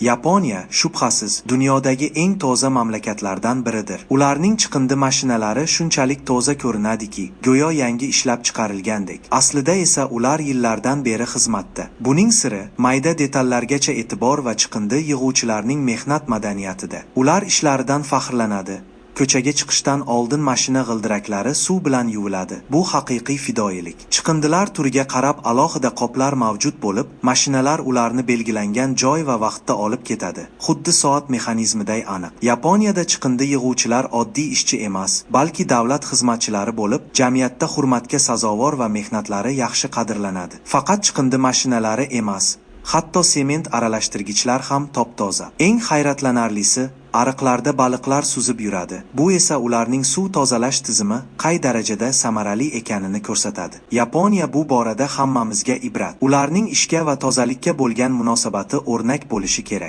Yaponiya, shubhasiz, dunyodagi eng toza mamlakatlardan biridir. Ularning chiqindi mashinalari shunchalik toza ko'rinadiki, go'yo yangi ishlab chiqarilgandek. Aslida esa ular yillardan beri xizmatda. Buning siri mayda detallargacha e'tibor va chiqindi yig'uvchilarning mehnat madaniyatida. Ular ishlaridan faxrlanadi. Ko'chaga chiqishdan oldin mashina g'ildiraklari suv bilan yuviladi. Bu haqiqiy fidoyilik. Chiqindilar turiga qarab alohida qoplar mavjud bo'lib, mashinalar ularni belgilangan joy va vaqtda olib ketadi. Xuddi soat mexanizmiday aniq. Yaponiyada chiqindi yig'uvchilar oddiy ishchi emas, balki davlat xizmatchilari bo'lib, jamiyatda hurmatga sazovor va mehnatlari yaxshi qadrlanadi. Faqat chiqindi mashinalari emas, hatto sement aralashtirgichlar ham top-toza. Eng hayratlanarlisi, ariqlarda baliqlar suzib yuradi. Bu esa ularning suv tozalash tizimi qay darajada samarali ekanini ko'rsatadi. Yaponiya bu borada hammamizga ibrat. Ularning ishga va tozalikka bo'lgan munosabati o'rnak bo'lishi kerak.